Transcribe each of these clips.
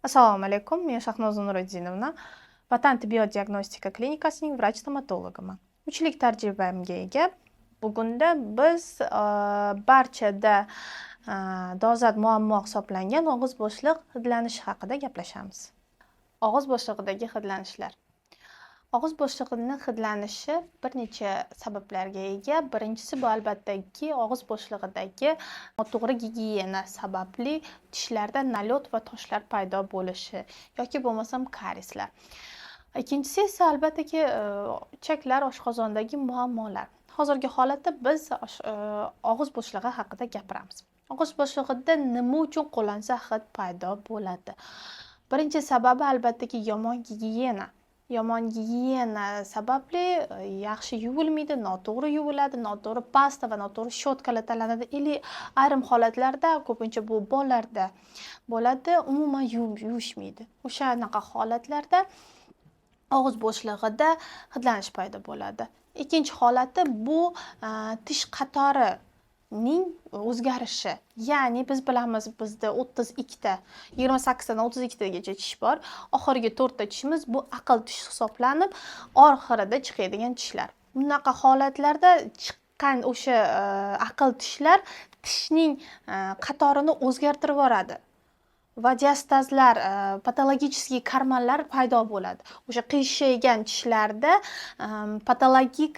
Assalomu alaykum, men Shahnoza Nuriddinovna, Vatan tibbiyot diagnostika klinikasining vrach stomatologiman. 3 yillik tajribamga ega. Bugunda biz barchada dolzarb muammo hisoblangan og'iz bo'shliq hidlanishi haqida gaplashamiz. Og'iz bo'shlig'idagi hidlanishlar. Og'iz bo'shlig'ini hidlanishi bir necha sabablarga ega. Birinchisi bu, albattaki, og'iz bo'shlig'idagi noto'g'ri gigiyena sababli tishlarda налёт va toshlar paydo bo'lishi yoki bo'lmasam karieslar. Ikkinchisi esa, albattaki, ichaklar, oshqozondagi muammolar. Hozirgi holatda biz og'iz bo'shlig'i haqida gapiramiz. Og'iz bo'shlig'ida nima uchun qo'lansa hid paydo bo'ladi? Birinchi sababi, albattaki, yomon gigiyena. Yomon gigiyena sababli yaxshi yuvilmaydi, noto'g'ri yuviladi, noto'g'ri pasta va noto'g'ri щётка lar tanlanadi или ayrim holatlarda, ko'pincha bu bolalarda bo'ladi, umuman yuvishmaydi. O'shanaqa holatlarda og'iz bo'shlig'ida hidlanish paydo bo'ladi. Ikkinchi holati bu tish qatorining o'zgarishi. Ya'ni biz bilamiz, bizda 32 ta, 28 tadan 32 tagacha tish bor. Oxirgi to'rtta tishimiz bu aql tish hisoblanib, oxirida chiqadigan tishlar. Bunaqa holatlarda chiqqan o'sha aql tishlar tishning qatorini o'zgartirib yuboradi va diastazlar, patologический карман lar paydo bo'ladi. O'sha qiyshaygan tishlarda patologik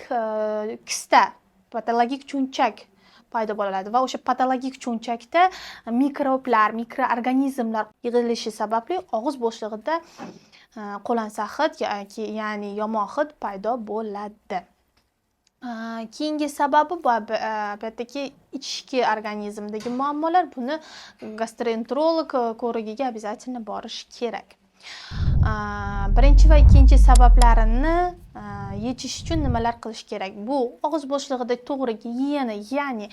kista, patologik cho'nchak paydo bo'ladi va o'sha patologik cho'nchakda mikroblar, mikroorganizmlar yig'ilishi sababli og'iz bo'shlig'ida qo'lansa hid yoki, ya'ni yomon hid paydo bo'ladi. Keyingi sababi bu, albattaki, ichki organizmdagi muammolar. Buni gastroenterolog ko'rigiga обязательно borish kerak. Birinchi va ikkinchi sabablarini yechish uchun nimalar qilish kerak? Bu og'iz bo'shlig'ida to'g'ri gigiyena, ya'ni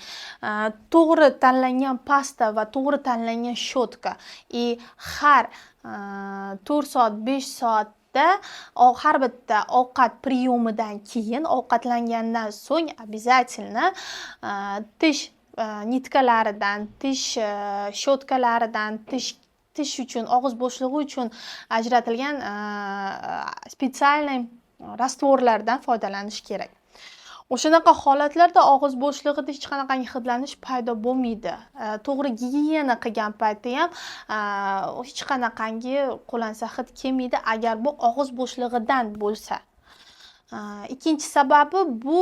to'g'ri tanlangan pasta va to'g'ri tanlangan щётка и har 4 soat, 5 soatda har bitta ovqat приём idan keyin, ovqatlangandan so'ng обязательно tish нитка laridan, tish щётка laridan, tish uchun, og'iz bo'shlig'i uchun ajratilgan специальный раствор lardan foydalanish kerak. O'shanaqa holatlarda og'iz bo'shlig'ida hech qanaqangi hidlanish paydo bo'lmaydi. To'g'ri gigiyena qilgan paytda ham hech qanaqangi qo'lansa hid kelmaydi, agar bu og'iz bo'shlig'idan bo'lsa. Ikkinchi sababi bu,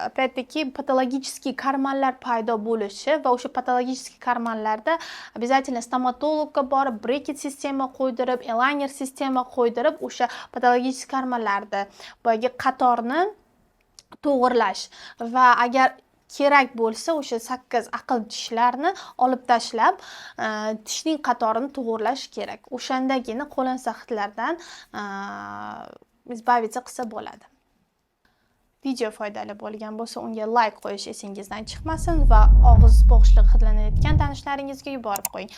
опять-таки, patologический карман lar paydo bo'lishi va o'sha patologический карман larda обязательно stomatologga borib, breket sistema qo'ydirib, элайнер sistema qo'ydirib, o'sha patologический карман larni, boyagi qatorni to'g'irlash va agar kerak bo'lsa, o'sha sakkiz aql tishlarni olib tashlab, tishning qatorini to'g'irlash kerak. O'shandagina qo'lansa hidlardan избавиться qilsa bo'ladi. Video foydali bo'lgan bo'lsa, unga layk qo'yish esingizdan chiqmasin va og'iz bo'shlig'i hidlanayotgan tanishlaringizga yuborib qo'ying.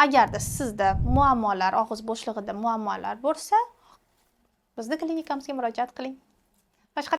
Agarda sizda muammolar, og'iz bo'shlig'ida muammolar bo'lsa, bizni klinikamizga murojaat qiling.